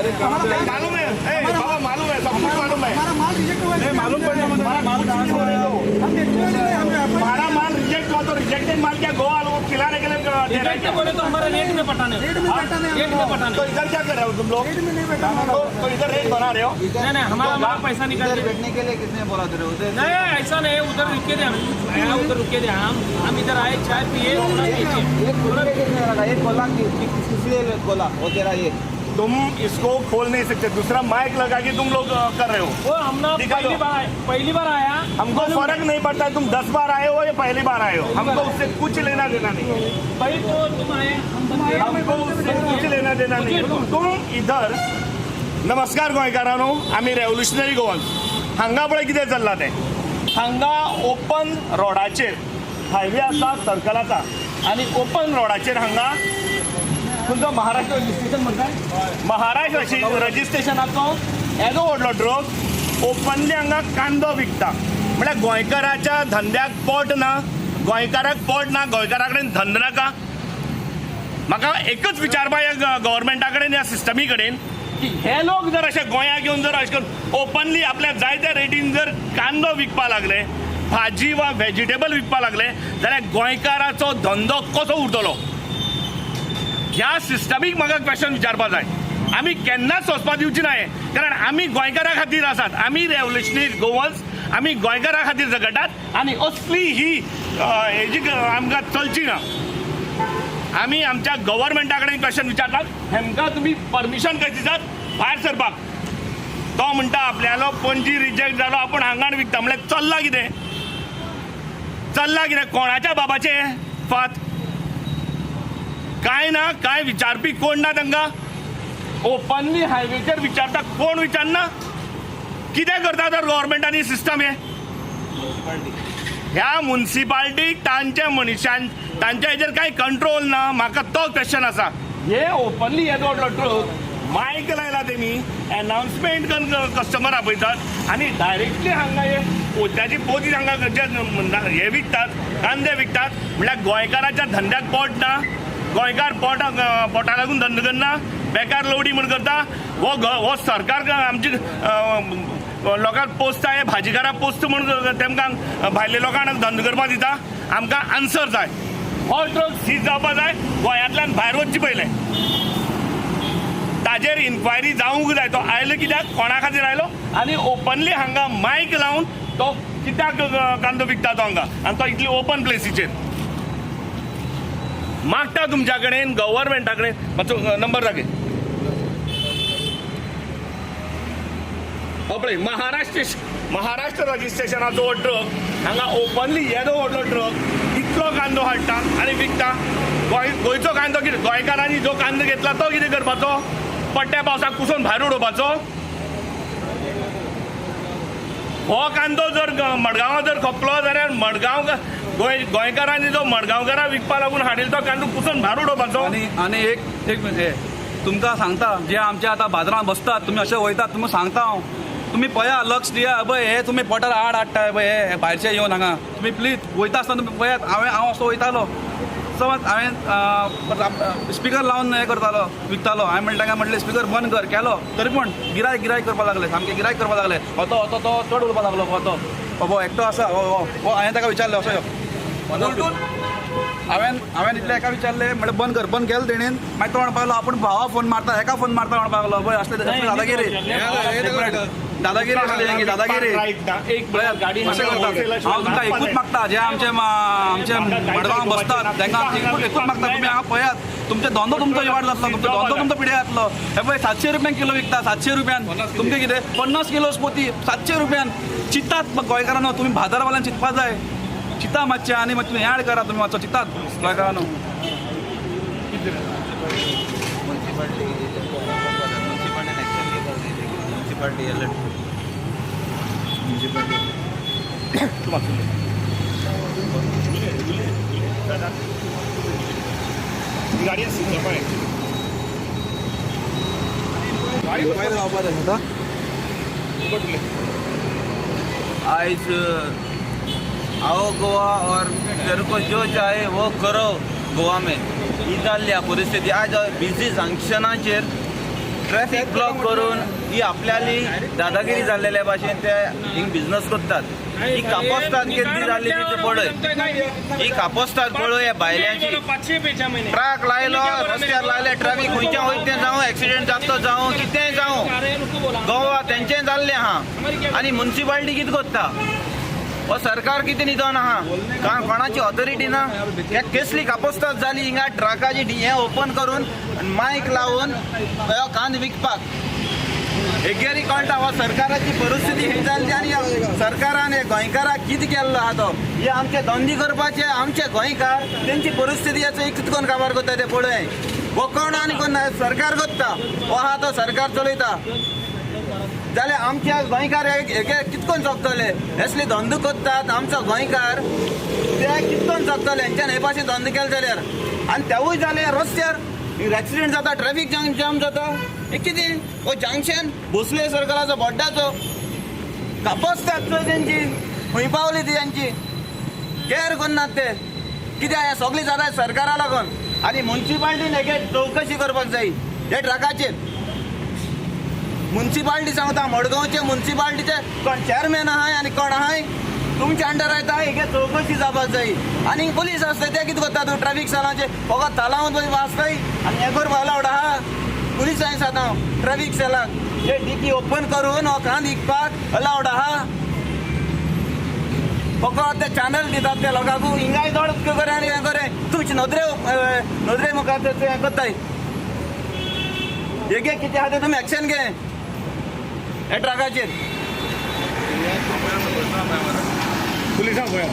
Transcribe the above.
मालूम है ए, बाबा, मालूम है, सब कुछ मालूम है। हमारा माल रिजेक्ट हुआ है। मालूम पड़ना, माल कहाँ से आया? हम बेचने वाले नहीं, हम व्यापारी। हमारा माल रिजेक्ट हुआ तो रिजेक्टेड माल क्या गोवा लोगों को खिलाने के लिए दे रहे हैं क्या? बोले तो हमारा रेट में पटाने। रेट में बैठा नहीं। रेट में पटाने। तो इधर क्या कर रहे हो तुम लोग? रेट में नहीं बैठा हमारा। तो इधर रेट बना रहे हो? नहीं नहीं, हमारा माल पैसा निकाल इधर के बैठने के लिए किसने बोला तेरे उधर? नहीं, ऐसा नहीं, उधर रुके थे हम। आया, उधर रुके थे हम। हम इधर आए, चाय पिए, थोड़ा बेचे। एक खोलने किसने लगा? एक खोला किस लिए खोला वो तेरा ये? तुम इसको खोल नहीं सकते, दूसरा माइक लगा के तुम लोग कर रहे हो। वो हम ना दिखा दो। पहली बार आए, पहली बार आया। हमको फर्क नहीं पड़ता है तुम 10 बार आए हो या पहली बार आए हो, हमको उससे कुछ लेना देना नहीं है। भाई, तो तुम आए, हम बंदे। हमको उससे कुछ लेना देना नहीं है। तुम इधर। नमस्कार गोंयकारांनो, आमी रेव्होल्युशनरी गोवन्स। हांगा पळय कितें चल्लां तें। हांगा ओपन रोडाचेर हायवे आसा, सर्कल आसा आनी ओपन रोडाचेर हांगा खंयचो महाराष्ट्र रजिस्ट्रेशन म्हणटा, महाराष्ट्र रजिस्ट्रेशनाचो येदो व्हडलो ट्रक ओपनली हांगा कांदो विकता। म्हळ्यार गोंयकाराच्या धंद्याक पोट ना, गोंयकाराक पोट ना, गोंयकारा कडेन धंदो नाका। म्हाका एकच विचारपा ह्या गव्हर्मेंटा कडेन, ह्या सिस्टमी कडेन की हे लोक जर अशे गोंयाक येवन जर अशें करून ओपनली आपल्या जाय त्या रेटीन जर कांदो विकपा लागले, भाजी वा व्हेजिटेबल विकपा लागले जाल्यार गोंयकाराचो धंदो कसो उरतलो? ह्या सिस्टमीक म्हाका क्वेश्चन विचारपा जाय। आमी केन्नाच सोंसपा दिवची ना हें, कारण आमी गोंयकारा खातीर आसात। आमी रेव्होल्युशनरी गोवन्स, आमी गोंयकारा खातीर झगडटात आनी असली ही हेजी आमकां चलची ना। आमी आमच्या गव्हर्मेंटा कडेन क्वेश्चन विचारतात, हेमकां तुमी परमिशन कशी दितात भायर सरपाक? तो म्हणटा आपल्यालो पणजी रिजेक्ट जालो, आपूण हांगान विकता। म्हणल्यार चल्लां कितें? चल्लां कितें? कोणाच्या बाबाचें फात? काय ना काय विचारपी कोण ना तांकां। ओपनली हायवेचेर विचारता, कोण विचारना? कितें करता तर गव्हर्मेंटानी सिस्टम हे? ह्या मुन्सिपाल्टीक तांच्या मनशान तांच्या हेजेर कांय कंट्रोल ना, म्हाका तो क्वेश्चन आसा। हे ओपनली येदो व्हडलो ट्रक, मायक लायला तेमी, एनाउन्समेंट करून कस्टमर आपयतात आनी डायरेक्टली हांगा हे पोत्याची पोती हांगा जे हे विकतात, कांदे विकतात। म्हळ्यार गोंयकाराच्या धंद्याक पोट ना, गोंयकार पोटाक पोटा लागून धंदो करना, बेकार लवडी म्हूण करता। हो हो सरकार आमची लोकांक पोसता, हे भाजीकाराक पोसता म्हूण तेमकां भायल्या लोकांक धंदो करपाक दिता। आमकां आन्सर जाय। हो ट्रक सीज जावपा जाय, गोंयांतल्यान भायर वचचे पयलें। ताजेर इन्क्वायरी जावंक जाय, तो आयलो कित्याक, कोणा खातीर आयलो आनी ओपनली हांगा मायक लावन तो कित्याक कांदो विकता तो हांगा आनी तो इतली ओपन प्लेसीचेर। मागता तुमच्या कडेन, गव्हर्मेंटा कडेन। मातसो नंबर दाखय। हो पळय, महाराष्ट्र महाराष्ट्र रजिस्ट्रेशनाचो हो ट्रक हांगा ओपनली येदो व्हडलो ट्रक इतलो कांदो हाडटा आनी विकता। गोंय गोंयचो कांदो कितें? गोंयकारांनी जो कांदो घेतला तो कितें करपाचो? पट्ट्या पावसाक कुसोवन भायर उडोवपाचो? हो कांदो जर मडगांवां जर खपलो जाल्यार मडगांव गोंय गोंयकारांनी जो मडगांवकारां विकपा लागून हाडिल्लो तो कांदो कुसोवन भायर उडोवपाचो? आनी आनी एक एक मिनिट, हे तुमकां सांगता, जे आमचे आतां बाजारांत बसतात, तुमी अशें वयतात, तुमी सांगता हांव, तुमी पळया, लक्ष दिया। पळय, हे तुमी पोटार आड हाडटा पळय, हे भायरचे येवन हांगा। तुमी प्लीज वयता आसतना तुमी पळयात। हांवें हांव असो वयतालो, समज हांवें स्पिकर लावन हें करतालो, विकतालो। हांवें म्हणलें तांकां, म्हणलें स्पिकर बंद कर, केलो तरी पूण गिरायक गिरायक करपाक लागले, सामकें गिरायक करपाक लागले। होतो होतो तो चड उलोवपाक लागलो। होतो हो एकटो आसा, हो हो हो। हांवें ताका विचारलें, असो यो। हांवें हांवें इतलें हेका विचारलें, म्हणलें बंद कर। बंद केलें तेणेन। मागीर तो म्हणपाक लागलो, आपूण भावा फोन मारता, हेका फोन मारता म्हणपाक लागलो। पळय, असले असले दादागिरी, दादागिरी असली हेंगी दादागिरी। रायट ना, एक पळयात, गाडी अशें करतात। हांव तुमकां एकूच मागता, जे आमचे आमचे मडगांव बसतात तांकां एकूच एकूच मागता, तुमी हांगा पळयात, तुमचे धंदो तुमचो इबाड जातलो, तुमचो धंदो तुमचो पिड्यार जातलो। हे पळय, 700 रुपयांक किलो विकता, 700 रुपयान। तुमचें कितें 50 किलो पोती 700 रुपयान। चिंतात गोंयकारांनो, तुमी बाजारवाल्यान चिंतपा जाय। चिंता मातशें आनी मातशें याड करा तुमी, मातसो चिंतात गोंयकारांनो। म्युन्सिपाल्टी म्युन्सिपाल्टीन एक्शन घेवपाक जाय। Municipality alert, municipality. तूं मातसो ही गाडी सीज जावपा जाय। गाडी आज आओ गोवा और तेरे को जो चाहे वो करो गोवा में। ही जाल्ली आहा परिस्थिती आज। बिजी जंक्शनाचेर ट्रॅफिक ब्लॉक करून ही आपल्याली दादागिरी जाल्लेल्या भाशेन ते हिंग बिझनस करतात. ही कापस्ताद केदी जाल्ली ती पळय, ही कापस्ताद पळय ह्या भायल्यांची. 500 बेचा मैंने. ट्रक लायलो रस्त्यार लायले, ट्रॅफिक खंयच्यान वयता तें जावं, एक्सिडेंट जाता जावं, कितेंय जावं, गोवा तेंचें जाल्लें आहा. आनी मुन्सिपाल्टी कितें करता? हो सरकार कितें न्हिदोन आहा? कोणाची ऑथॉरिटी ना. हे कसली कापस्ताद जाली हिंगा ट्रकाची हें ओपन करून मायक लावन हो कांद विकपाक हेगेरी कळटा. हो सरकाराची परिस्थिती ही जाली आनी ह्या सरकारान हे गोंयकाराक कितें केल्लो आहा तो हे आमचे धंदे करपाचे आमचे गोंयकार तेंची परिस्थिती हेचो कितें करून काबार करता ते पळय. हो कोण आनी कोण ना, सरकार करता. हो आहा तो सरकार चलयता जाल्यार आमच्या गोंयकार हे कितें करून जगतले? असले धंदो करतात आमचो गोंयकार, ते कितें करून जगतले हेंच्यान हे भाशेन धंदो केले जाल्यार? आनी तेवूय जाले रस्त्यार एक्सिडेंट जाता, ट्रॅफिक जाम जाम जाता. हे कितें हो जंक्शन भोसले सर्कलाचो बोड्डाचो कापस्तात चोय तेंची खंय पावली ती तेंची केअर करनात ते कित्याक? हें सगळें जाता सरकारा लागून. आनी मुन्सिपाल्टीन हेगे चवकशी करपाक जाय हे ट्रकाचेर. मुन्सिपाल्टी सांगता, मडगांवचे मुन्सिपाल्टीचे कोण चेअरमॅन आहाय आनी कोण आहाय तुमच्या अंडर येता, हेगे चवकशी जावपाक जाय. आनी पुलीस आसता ते कितें करता? तूं ट्रॅफिक सेलाचे फकत तालावून वाचताय आनी हें करपाक अलावड आहा पुलिसांक सांगता? ट्रॅफिक सेलाक हे डिकी ओपन करून हो कांद विकपाक अलावड आहा? फकत ते चॅनल दितात ते लोकांक, हिंगाय दोड करे आनी हें करे तुमचे नदरे नदरे मुखार ते हें करताय. हेगे कितें आहा तें तुमी एक्शन घे हे ट्रकाचेर. पुलिसांक पळया.